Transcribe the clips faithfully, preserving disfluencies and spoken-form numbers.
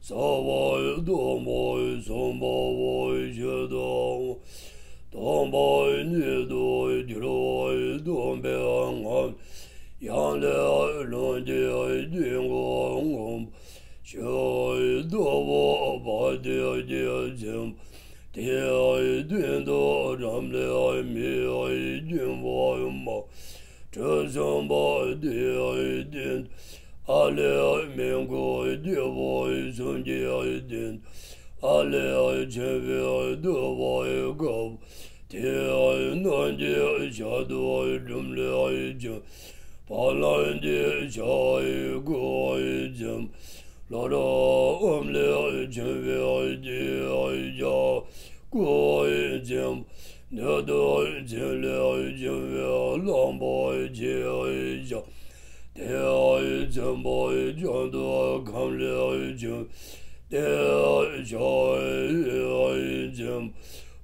ཚ་བ་སྟོང་པ་བསམ་པ་བ་ཞིག་དང་། སྟོང་པ་ཉིད་དུ་གྱུར་པ་སྟོང་པའི་ངང་། ཡང་ལས་ལམ་གྱི་དཀྱིལ་འཁོར་མངོན་པར་ཞི་བའི་རྟོགས་པ་བ་དེ་རྒྱས་འཛིན་པ། དེའི་སྟེང་དུ་རབ་གནས་མི་ཡི་སྦྱིན་པ་མ་དྲོས་བཟུང་བ་དེའི་སྟེང་དུ་ཨ་ལས་མི་མགོ་རྒྱས་པ་གསུམ་གྱི་སྟེང་དུ་ཨ་ལས་ཆེན་པོའི་བསྟོད་པ་དགའ་བ་དེའི་རྣམས་ཀྱི་ཞལ་དུ་འབྲུམ་ལས་བྱུང་བ་ལམ་གྱི་ཞལ་བཀོད་འཛིན་པ། ལྷོ་རུ་ཨོཾ་ལས་བྱུང་བའི་དེའི་ཞལ་བཀོད་འཛིན་པ། སྣོད་དུ་བྱིན་ལས་བྱུང་བའི་གླང་པོ་ཆེའི་ཞལ། དེའི་བྱིན་པ་བྱང་དུ་ཁམས་ལས་བྱུང་སྟེ་ཞལ་བྱིན་པ།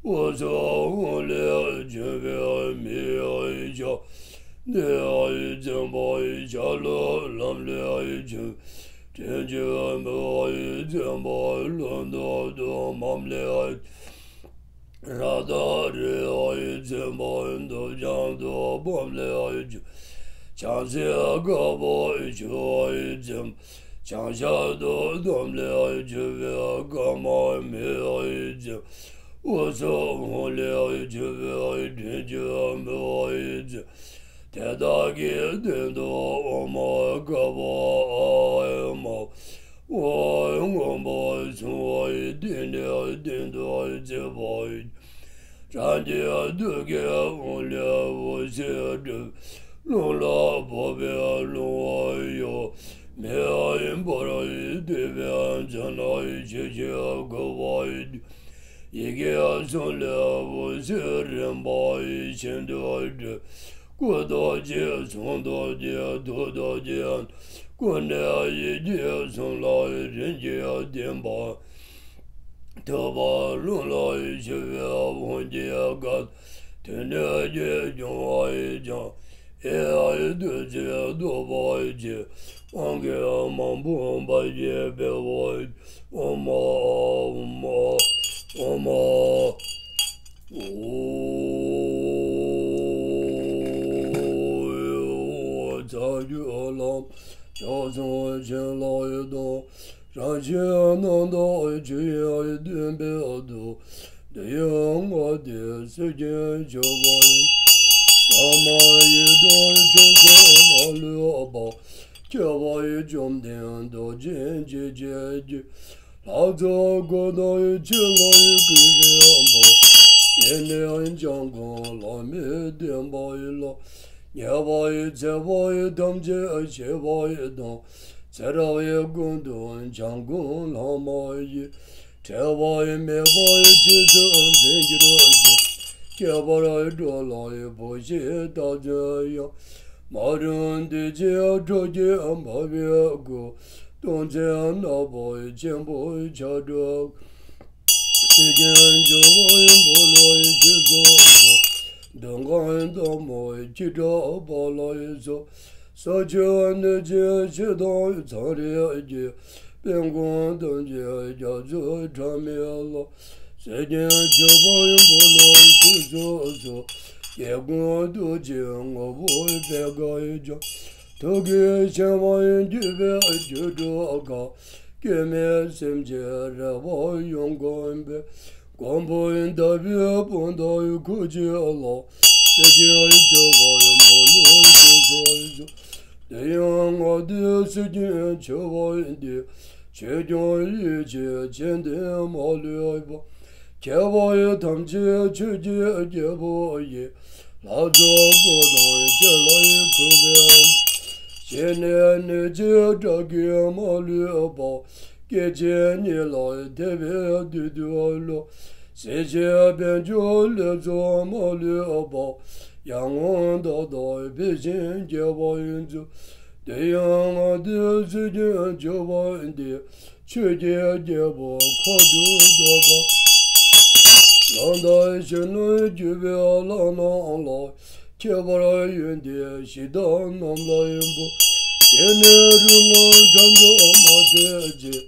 དབུས་སུ་ཧཱུྃ་ལས་བྱུང་བའི་མིའི་ཞལ། སྣོད་བྱིན་པ་བྱང་ལུས་ལམ་ལས་བྱུང་། དྲིན་ཆེན་མི་བ་ཡི་བྱིན་པ་ལྷོ་ནུབ་ཏུ་མམ་ལས་རཀྟ་རི་བ་ཡི་བྱིན་པ་ནུབ་བྱང་དུ་བམ་ལས་བྱུང་། བྱང་སེམས་དཀར་པོ་ཞུ་བ་ཡི་བྱིན་པ། བྱང་ཤར་དུ་སྡོམ་ལས་བྱུང་བའི་དཀར་དམར་མེ་བ་ཡི་བྱིན་པ། དབུས་སུ་ཧཱུྃ་ལས་བྱུང་བའི་དྲིན་ཆེན་མི་བ་ཡི་བྱིན་པ། དེ་དག་གི་སྟེང་དུ་ཨོཾ་དཀར་པོ་ཨཱཿཧཱུྃ་མ། ཨོཾ་སྔོན་པོ་སྲུང་བ་ཡི་སྟེང་ནས་སྟེང་དུ་བརྩེགས་པ་ཡི། རང་གི་ཐུགས་ཀའི་ཧཱུྃ་ལས་འོད་ཟེར་འཕྲོས། རླུང་ལ་བབ་པས་རླུང་བུ་གཡོ། མེ་ཡི་འབར་བས་བསྡུས་པའི་མཚོན་ནག་ཡི་ཆུ་སྐྱེས་བསྐོལ་བ་ཡི། ཡི་གེ་གསུམ་ལས་འོད་ཟེར་རིམ་པ་ཡིས་ཤིན་ཏུ་འཕྲོས། སྐུ་རྡོ་རྗེ་གསུང་རྡོ་རྗེ་ཐུགས་རྡོ་རྗེ། སྐུ་ནི་ཡི་གེ་གསུམ་ལ་རིམ་གྱིས་ལྡན་པ། ཐུབ་པ་རླུང་ལ་ཞུ་བའི་ཧཱུྃ་གི་བཀའ། དུས་ནི་རྒྱུད་སྐྱོང་བ་ཡི་ལྗང་། ཨེ་ཡི་བདུད་རྩི་ཟློག་པ་ཡི་ཆུ། དབང་གི་མ་བུ་འབར་གྱི་འབེབས་པ་ཡི། ཨོཾ་ཨཱཿཧཱུྃ་ཨཱཿཧཱུྃ་ཨཱཿཧཱུྃ་ཨཱཿཧཱུྃ། ཨོཾ་ཨོ་ཚ་རྒྱུད་ལམ་ཕྱག་མཚན་བྱིན་རླབས་དང་། རང་བཞིན་རྣམ་དག་ཆོས་དབྱིངས་བསྟན་པའི་མཐུ། འདི་ཡང་ལྔ་སྡེ་སྲོལ་རྒྱུན་ཆོད་པ་ཡིན། བླ་མ་ཡི་དམ་ཆོས་སྲུང་མ་ལུས་པ། ཁྱད་པར་བཅོམ་ལྡན་རྡོ་རྗེ་འཆད་ཀྱི་རྒྱུད། ལྷ་ཚོགས་འཁོར་དང་ཡི་ཆོས་ལ་ཡི་གུས་པའི་འབོད། སྤྱན་ནས་འཇམ་མགོན་བླ་མའི་བསྟན་པ་ཡི་ལྷ། ཉེ་བ་ཡི་ཚེ་བ་ཡི་ཐམས་ཅད་ཤེས་པ་ཡི་དང་། ཚེ་རབས་ཡི་ཀུན་ཏུ་འཇམ་མགོན་བླ་མ་ཡི། འབྲལ་བ་ཡི་མེད་པ་ཡི་རྗེས་སུ་འཛིན་གྱུར་ཅིག་ཁྱད་པར་འགྲོ་ལ་ཡི་བུ་ཞིག་བདག་འཛིན་ཡང་། མ་རུངས་འདུས་བྱས་ཁྲོ་རྒྱུད་འཕགས་པའི་སྐུ། སྟོང་ཆེན་ནག་པོ་ཆེན་པོའི་ཆ་འགྲོ། སྲིད་ཀྱི་འཇུག་པ་ཡི་འབུམ་ལ་ཡི་ཞིག་གསོ་གསོ། འདོད་ཁམས་འདབ་མ་ཡི་ཁྱི་ཕྲག་པ་ལ་ཡི་སོགས། ས་ཆུ་གནོད་སྦྱིན་ཞེ་སྡང་ཚངས་རིས་ཀྱི། དཔལ་མགོན་ཐམས་ཅད་རྒྱ་མཚོའི་ཁྲ་མིག་ལ། སྲིད་ཀྱི་འཇུག་པ་ཡི་འབུམ་ལ་ཡི་ཞིག་གསོ་གསོ། སྐྱེ་ཀུན་རྡོ་རྗེ་ངོ་བོ་པད་དཀར་ཡི་ལྗང་། ཐུགས་ཀྱི་བྱིན་པ་ཡི་བརྒྱུད་པའི་སྒྱུ་འཕྲུལ་དཀར། སྐྱེ་མེད་སེམས་ཅན་རེ་བ་ཡོངས་བསྐོར་བའི། མགོན་པོ་ཡི་དམ་པའི་དཔུང་དང་ཡི་ཁུར་གྱིས་བརླབས། སྲིད་ཀྱི་ཡི་ཆོས་པ་ཡི་འབུམ་ལ་ཡི་ཞིག་གསོ་གསོ། དེ་ཡང་ལྔ་སྡེ་སྲིད་ཀྱི་ཆོས་པ་ཡི་འདི། ཆོས་སྐྱོང་ཡེ་ཤེས་མཚན་ལྡན་མ་ལུས་པ། མཁས་པ་ཡི་ཐམས་ཅད་ཆོས་ཀྱི་རྒྱལ་པོ་ཡི། ལྷ་ཚོགས་སྐུ་དང་བཅས་ལ་ཡི་གུས་པའི། ཞལ་ནས་ནི་ཅི་སྒྲ་གིས་མ་ལུས་པ། སྐད་ཅིག་ཉིད་ལ་ཐལ་བའི་དུད་འགྲོ་ལ། གསལ་བྱེད་དཔལ་འབྱོར་ལེགས་ཚོགས་མ་ལུས་པ། ཡར་ངོ་མདོག་དང་འབིགས་ཤིང་རྒྱས་པ་ཡི་མཛོད། དེ་ཡང་ལྔ་སྡེ་སྲིད་ཀྱི་ཆོས་པ་འདི། ཆོས་ཀྱི་རྒྱལ་པོ་འཁོར་དུ་བསྡུས་པ། ལམ་དང་ཞིང་རྣམས་བརྒྱུད་པའི་ལམ་རྣམས་ལ། ཁྱད་པར་ཡོན་ཏན་བཞི་དང་རྣམས་ལ་ཡོན་པོ། སྐྱེ་གནས་རིགས་ལྔ་འགྲམ་དུ་མ་ཆད་ཅིང་།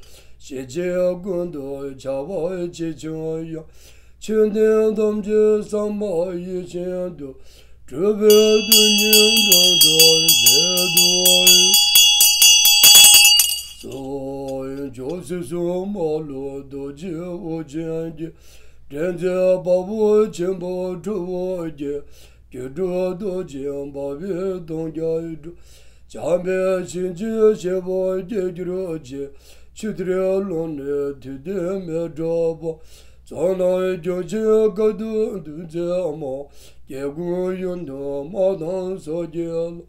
ཇི་ཕྱིར་ཀུན་ཏུ་ཁྱབ་པར་བྱེད་ཀྱང་ཡང་། ཆོས་ལྡན་ཐམས་ཅད་བསམ་པ་ཡིད་བཞིན་དུ། གྲུབ་པའི་དོན་ཉིད་འགྲུབ་པར་མཛད་དུ་གསོལ། ཇོ་སྲིད་གསུམ་མ་ལུས་རྡོ་རྗེ་དབུ་ཅན་གྱི། འདྲེན་མཛད་དཔའ་བོ་ཆེན་པོ་ཁྲོ་བོ་རྒྱལ། སྒྱུ་འཕྲུལ་རྡོ་རྗེ་འབར་བའི་གདུང་བརྒྱད་འགྲོ། འཇམ་དཔལ་མཁྱེན་ཅིང་ཞི་བར་བསྐྱེད་གྱུར་ཅིག། ཆུ་གཏེར་ལམ་ནས་ཐུབ་བསྟན་མི་འབྲལ་བ། ཚོགས་རྣམས་རྒྱུན་ཆད་དཀའ་ཐུབ་འདུལ་མཛད་མ། སྐྱེ་ཀུན་ཡུན་དུ་དམག་དང་ཚོགས་ཀྱིས་ལང་།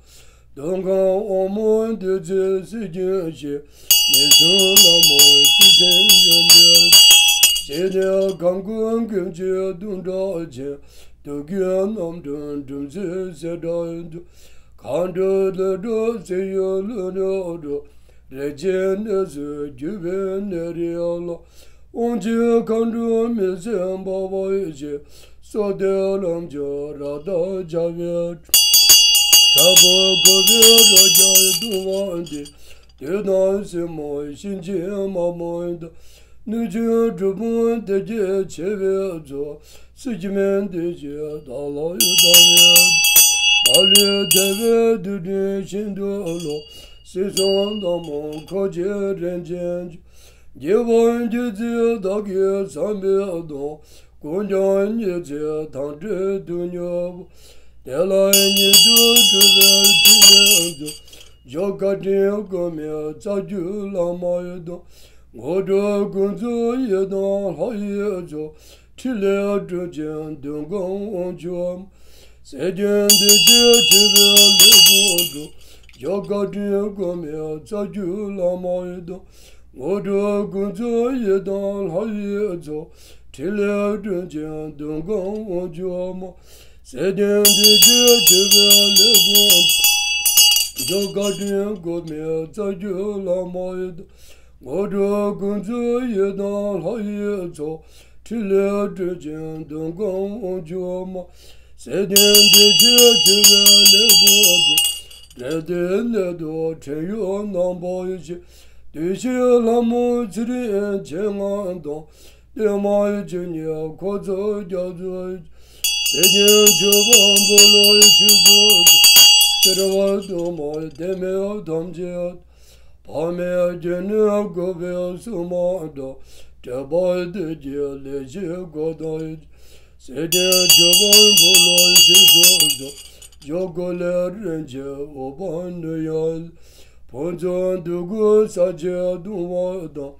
འདོད་ཁམས་དབང་མོ་བདུད་རྩིའི་སྲིད་ཀྱི་གཤེད། མི་བསྲུན་ལྷ་མོ་སྲིད་མཚོན་འཇོམས་པའི། ཞི་གནས་ཁམས་ཀུན་ཀུན་གྱི་གདུང་དྲག་ཅན། དུག་གི་རྣམ་གྲངས་འབྲུམ་སྲིན་བསེ་སྦྲ་འདུལ། མཁའ་འགྲོ་ཀླུ་སྒྲུབ་ཚེ་ཡི་ཀླུ་ནོར་བུ། རིགས་ཀྱི་གནས་སུ་གྱུར་པའི་གནས་རིགས་ལ། དབང་ཕྱུག་མཁའ་འགྲོ་མི་བསྲུན་འཕགས་པ་ཡེ་ཤེས། སྲོག་གཏད་ལམ་མཆོག་རབ་ཏུ་འབྱེད་པའི། དྲག་པོ་འཁོར་བའི་རྭ་རྒྱ་བརྡུང་བ་འདི། བདུད་དང་སྲིན་མོ་གཤིན་རྗེ་དམག་མོ་དང་། གནོད་སྦྱིན་གྲུལ་བུམ་སྡེ་བརྒྱད་ཆེ་བའི་ཚོགས། སྲིད་ཀྱི་མེ་འདི་ཞེས་བདག་ལ་བཟླ་བའི། མ་ལུས་བདེ་བའི་རྡུལ་ཕྲན་ཤིན་ཏུ་ལོངས། སྲིད་གསུམ་ནག་མོ་འཁོར་བཅས་རིན་ཆེན་ཆོས། རྒྱལ་བ་རྒྱལ་སྲས་བདག་གིས་བསམ་པའི་དོན། ཀུན་ཀྱང་ཉེར་འཚེ་དམ་སྦྲུལ་དུག་ཉོན་པོ། དེ་ལ་ཉིད་དུ་སྤྲུལ་པའི་ཕྲིན་ལས་མཛོད། འཇོ་བཀའ་དྲིན་བསྐུལ་མའི་རྩ་བརྒྱུད་བླ་མ་ཡི་དམ། དངོས་གྲུབ་ཀུན་སྩོལ་ཡི་དམ་ལྷ་ཡི་ཚོགས། ཕྲིན་ལས་སྒྲུབ་ཅིང་འདོད་དགུའི་དབང་ཕྱུག་མ། སྲིད་ཀྱི་འདུས་བྱས་ཆེ་བའི་ལས་ཀུན་སྒྲུབ། འཇོ་བཀའ་དྲིན་བསྐུལ་མའི་རྩ་བརྒྱུད་བླ་མ་ཡི་དམ། དངོས་གྲུབ་ཀུན་སྩོལ་ཡི་དམ་ལྷ་ཡི་ཚོགས། ཕྲིན་ལས་སྒྲུབ་ཅིང་འདོད་དགུའི་དབང་ཕྱུག་མ། སྲིད་དོན་འདི་ཕྱིར་ཆེ་བའི་ལས་ཀུན། འཇོ་བཀའ་དྲིན་བསྐུལ་མའི་རྩ་བརྒྱུད་བླ་མ་ཡི་དམ། དངོས་གྲུབ་ཀུན་སྩོལ་ཡི་དམ་ལྷ་ཡི་ཚོགས། ཕྲིན་ལས་སྒྲུབ་ཅིང་འདོད་དགུའི་དབང་ཕྱུག་མ། སྲིད་དོན་འདི་ཕྱིར་ཆེ་བའི་ལས་ཀུན་སྒྲུབ། འབྲས་དུས་གནད་དུ་ཕྲན་ཡོད་རྣམ་པར་ཤེས། བདུད་བཞིའི་ལྷ་མོ་ཚེ་རིང་མཆེད་ལྔ་དང་། བསྟན་མ་བཅུ་གཉིས་འཁོར་ཚོགས་རྒྱ་མཚོ། སྲིད་ཀྱི་མཆོད་པ་འབུལ་ལོ་ཞིག་གསོལ་ཏོ། སེར་བ་གཏུམ་མོ་དེ་མེད་ཐམས་ཅད། ཕ་མེས་རྒྱུ་ནོར་བཀོད་པའི་སྲུང་མ་དང་། སྤྲུལ་པ་བདུད་ཀྱི་ལས་བཞི་འགོག་དང་། སྲིད་ཀྱི་མཆོད་པ་འབུལ་ལོ་ཞིག་གསོལ་ཏོ། འཇོ་སྐུ་ལས་རིན་ཆེན་འོད་དཔག་ནུས་ཡང་། ཕུན་ཚོགས་འདོད་དགུ་ས་གཞི་གདུང་བ་དང་།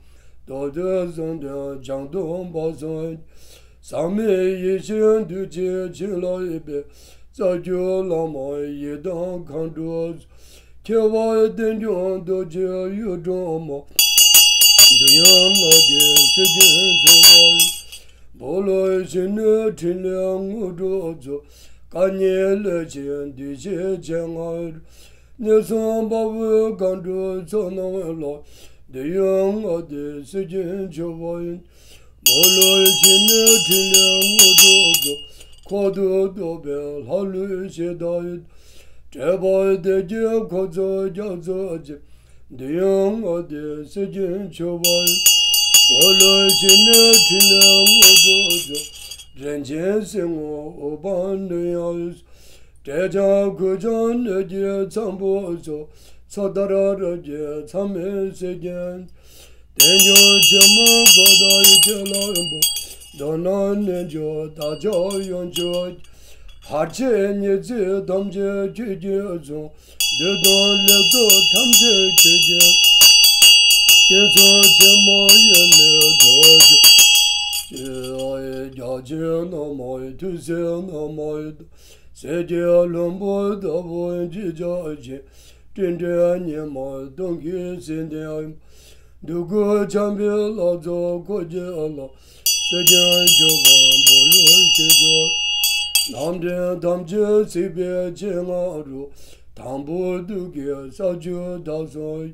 མདོ་སྡེ་གསུམ་ལྡན་བྱང་སྡོམ་པ་གསུམ། ཟག་མེད་ཡེ་ཤེས་འདུས་བྱས་བྱིན་རླབས་པའི། རྩ་བརྒྱུད་བླ་མ་ཡི་དམ་མཁའ་འགྲོ། ཁྱད་པར་བསྟན་སྐྱོང་རྡོ་རྗེ་གཡུ་སྒྲོན་མ། འདོད་ཡོན་ལྔ་ལྡན་སྲིད་ཀྱི་མཆོད་པ། འབུལ་ལོ་ཞིག་ནི་ཕྲིན་ལས་དངོས་གྲུབ་སྩོལ། སྐལ་བརྙེས་ལས་ཅན་འདུས་བྱས་མཆེད་ལྔ་རུ། གནས་གསུམ་དཔའ་བོའི་མཁའ་འགྲོ་ཚོགས་རྣམས་ལ། འདོད་ཡོན་ལྔ་ལྡན་སྲིད་ཀྱི་མཆོད་པ་ཡིན། འབུལ་ལོ་ཞིག་ནི་ཕྲིན་ལས་དངོས་གྲུབ་སྩོལ། འཁོར་དུ་བསྡུས་པའི་ལྷ་ཀླུ་གཞི་བདག་ཡིན། འབྲེལ་པ་སྡེ་བརྒྱད་འཁོར་ཚོགས་རྒྱ་མཚོ་ཆེ། འདོད་ཡོན་ལྔ་ལྡན་སྲིད་ཀྱི་མཆོད་པ་ཡིན། འབུལ་ལོ་ཞིག་ནི་ཕྲིན་ལས་དངོས་གྲུབ་སྩོལ། རིན་ཆེན་སེར་སྔོ་འོད་དཔག་ནུས་ཡང་ཡོད། འབྲས་ལྗང་གོས་ལྗང་ནས་ཀྱི་ཚོམ་བུ་སོགས། མཚོ་ལྟར་རབ་རྒྱས་མཚམས་མེད་སྲིད་ཀྱི། བསྟན་སྐྱོང་ཆེན་མོ་གོ་ཏ་ཡི་ཁྱེད་ལ་འབུལ། མདོར་ན་རྣལ་འབྱོར་བདག་ཅག་ཡོངས་སྤྱོད། བར་ཆད་ཉེས་ཚེ་ཐམས་ཅད་ཁྱོད་ཀྱིས་བཟུང་། འདོད་དོན་ལེགས་ཚོགས་ཐམས་ཅད་ཁྱོད་ཀྱིས། བསྟན་སྲུང་ཆེན་མོ་ཡོད་མེད་འགྲོ་ཞིག །རྒྱ་ཆེན་ན་མ་ཡི་ཐུགས་སྲས་ན་མ་ཡི་དང་། སྲས་ཀྱི་ལྷུན་པོ་ལྟ་བུ་འཇིགས་བྱ་ཞིང་། སྤྲིན་བྲལ་ཉི་མ་སྟོང་གི་སེང་ལྡེང་། སྡུག་ཀུན་འཁྱམས་པའི་ལྷ་ཚོགས་འཁོར་གྱིས་བསླངས། སྲིད་ཀྱི་མཆོད་པ་འབུལ་ལོ་ཞིག་གསོལ། ལམ་འདྲེན་ཐམས་ཅད་སྲིད་པའི་ཆེད་མངའ་རུ། དང་པོ་བདུད་ཀྱི་ས་བཅུ་དག་སོང་།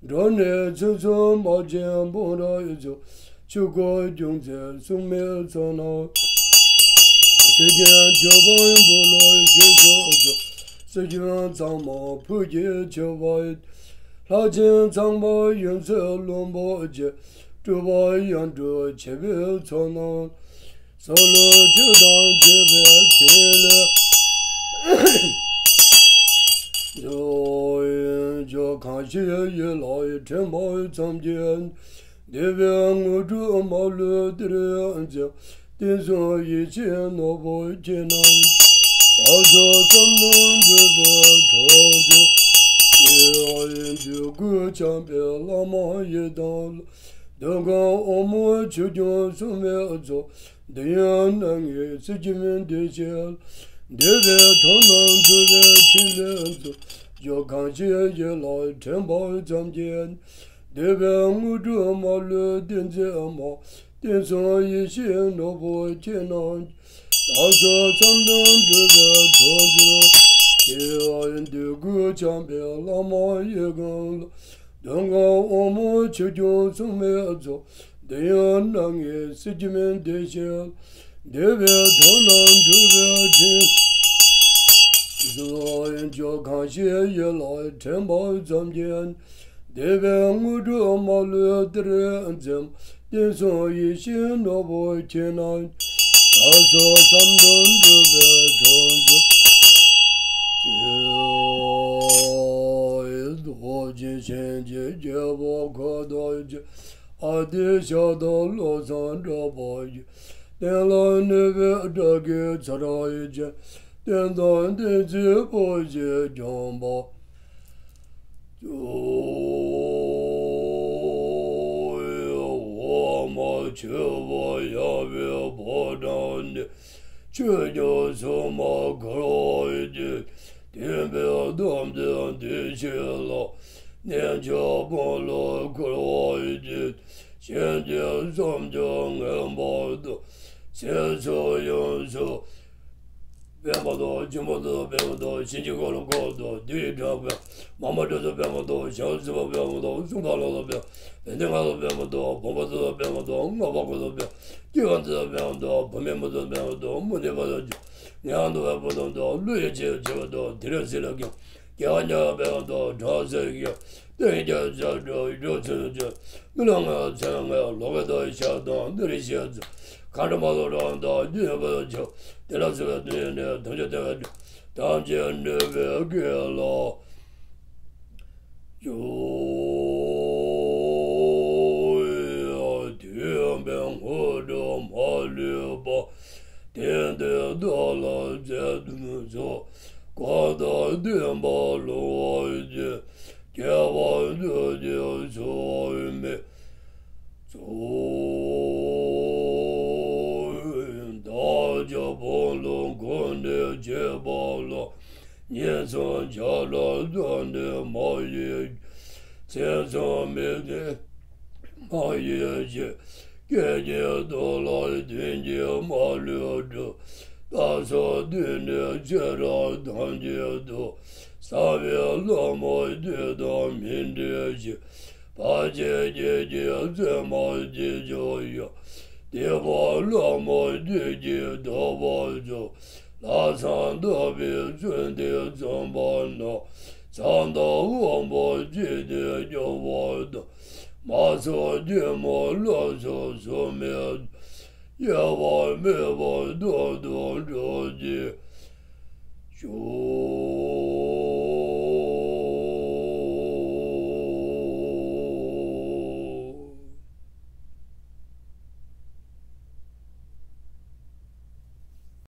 འགྲོ་ནས་ཚུན་ཚོད་དམག་ཆེན་དཔུང་རབ་ཚོགས། ཆོས་སྐུ་སྐྱོང་མཛད་སྲུང་མའི་ཚོགས་རྣམས། སྲིད་ཀྱི་མཆོད་པ་འབུལ་ལོ་ཞིག་གསོལ་ཏོ། སྲིད་ཀྱི་གཙང་མ་ཕུད་ཀྱི་མཆོད་པ་ཡིན། ལྷ་ཆེན་ཚངས་པ་ཡུམ་སྲས་བློན་པོ་རྗེ། སྤྲུལ་པ་ཡང་སྤྲུལ་བྱེད་པའི་ཚོགས་རྣམས། སྲོག་ལུས་ཆོས་དང་མཆོད་པའི་ཕྲིན་ལས། ཇོ་གང་ཞིག་ཡིད་ལ་དྲན་པ་ཙམ་གྱིས། འདོད་པའི་དངོས་གྲུབ་མ་ལུས་སྟེར་འཛིན། བསྟན་སྲུང་ཡེ་ཤེས་ནོར་བུ་ཁྱེད་རྣམས། བདག་སོགས་བསམ་དོན་འགྲུབ་པའི་གྲོགས་མཛོད། འདོད་དགུ་འཆང་བའི་བླ་མ་ཡི་དམ་ལ། འདོད་ཁམས་དབང་མོ་ཆོས་སྐྱོང་སྲུང་མའི་ཚོགས། འདོད་ཡོན་སྣ་ལྔའི་སྲས་ཀྱི་མིང་འདི་ཞེས། འདོད་པའི་དོན་རྣམས་འགྲུབ་པའི་ཕྲིན་ལས་མཛོད། ཇོ་གང་ཞིག་ཡིད་ལ་དྲན་པ་ཙམ་གྱིས། འདོད་པའི་དངོས་གྲུབ་མ་ལུས་སྟེར་མཛད་མ། བསྟན་སྲུང་ཡེ་ཤེས་ནོར་བུ་ཁྱེད་རྣམས། བདག་སོགས་བསམ་དོན་འགྲུབ་པའི་གྲོགས་མཛོད། འདོད་དགུ་འཆང་བའི་བླ་མ་ཡི་དམ་ལ། འདོད་ཁམས་དབང་མོ་ཆོས་སྐྱོང་སྲུང་མའི་ཚོགས། འདོད་ཡོན་སྣ་ལྔའི་སྲས་ཀྱི་མིང་འདི་ཞེས། འདོད་པའི་དོན་རྣམས་འགྲུབ་པའི་ཕྲིན་ལས། ཇོ་གང་ཞིག་ཡིད་ལ་དྲན་པ་ཙམ་གྱིས། འདོད་པའི་དངོས་གྲུབ་མ་ལུས་སྟེར་འཛིན། བསྟན་སྲུང་ཡེ་ཤེས་ནོར་བུ་ཁྱེད་རྣམས། བདག་སོགས་བསམ་དོན་འགྲུབ་པའི་གྲོགས་མཛོད། ཇོ་རྡོ་རྗེ་འཆང་གི་རྒྱལ་པོ་འཁོར་དང་བཅས། ཨ་ཏི་ཤ་དང་བློ་བཟང་གྲགས་པ་ཡི། བསྟན་ལ་གནས་པའི་དགྲ་བགེགས་ཚར་བཅད། བསྟན་དང་བསྟན་འཛིན་བུ་ཞིག་སྐྱོང་བ། ཇོ་འོག་མ་ཆུ་བོ་ཡབ་ཡུམ་ཕོ་བྲང་ནས། ཆོས་སྐྱོང་སྲུང་མ་འཁོར་བཅས། བསྟན་པའི་དམ་ཚིག་འདི་ཕྱི་ལ། གནས་མཆོག་དཔོན་སློབ་འཁོར་བཅས། གཤིན་རྗེ་བསམ་བྱུང་ངན་པ་དང་། སྲིད་མཚོ་ཡོངས་སུ། པདྨ་དང་། ཆེན་པོ་དང་པདྨ་དང་། གཤིན་རྗེ་འཁོར་ལོ་འཁོར་དང་། བདུད་ཀྱི་དྲག་པོ། མ་མོ་དྲག་ཚོགས་པདྨ་དང་། ཞལ་སྲིད་པ་པདྨ་དང་། གསུང་ཐང་ལྷ་ཚོགས་པདྨ། བན་དེ་ལྔ་ཚོགས་པདྨ་དང་། བུམ་པ་ཚོགས་པདྨ་དང་། ལྔ་པ་འཁོར་ཚོགས་པདྨ། སྐྱེ་བ་འདི་ཚོགས་པདྨ་དང་། བུད་མེད་མི་ཚོགས་པདྨ་དང་། མུ་སྟེགས་པ་དང་། ངན་དུ་བ་པོ་དང་། བློ་ཡི་ཆེ་ཆེ་བ་དང་། དེ་རིང་སྲིད་ལ་སྐྱོང་། སྐྱེ་བ་ཉེ་བ་པདྨ་དང་། བྲག་སྲིན་གྱི། སྟེང་རྒྱ་བྱ་སྒྲོ་སྒྲོ་ཚུན་ཚོད། མི་ལ་ངལ་ཚན་ངལ་ལོག་གི་དང་ཤ་དང་འདི་རིགས་ཤེས་ཚོད། མཁའ་འགྲོ་མ་ལོ་རང་དང་རྒྱུ་ཡོད་པ་ཆོ། དེ་ལ་སོགས་པའི་དོན་ཡོད་ནས་དམ་ཆོས་བསྟན་པའི་སྒྲོན། ཐམས་ཅད་གནོད་པའི་རྒྱུ་ལ། ཇོ། དུས་ཡོན་པའི་དངོས་གྲུབ་མ་ལུས་པ། དེང་འདིར་བདག་ལ་མཛད་དུ་གསོལ། གང་དག་བསྟན་པ་ལོངས་པར་སྤྱད། སྐྱེ་བ་འདི་ཕྱིར་འཚོལ་བའི་མེད། ཇོ། བདག་ཀྱང་དཔོན་སློབ་འཁོར་ནས་གྱེས་པ་ལ། ཉེས་མཚང་བྱ་ར་བཙོངས་ནས་མ་ཡིན། ཚེ་མཚམས་མི་བདེ་མ་ཡིན་ཞེས། སྐད་ཅིག་ཐོག་ལ་བདུན་གྱིས་མ་ལུས་འགྲུབ། རྟ་སོགས་བཏུལ་ནས་ཚེ་རབས་ཐམས་ཅད་དུ། གསང་བའི་བླ་མ་བདུད་དང་མི་འབྲལ་ཞིང་། བར་ཆད་ཀྱི་རྗེས་བཙུན་མ་བརྗིད་ཆགས་ཡང་། སྡིག་པ་བླ་མ་བདུད་ཀྱིས་བཟློག་པར་ཤོག་ལྷག་བསམ་དག་པའི་བརྩོན་འགྲུས་བརྩམས་པ་ན། མཚམས་དང་དབང་པོ་ཅི་སྟེ་སྐྱོབ་པ་དང་། མ་ཚོགས་བདུད་མོ་བློ་ཚོགས་སུ་མེད། གཡོ་བ་མེད་པར་རྟག་ཏུ་འགྲོགས་ཤིག་ཇོ།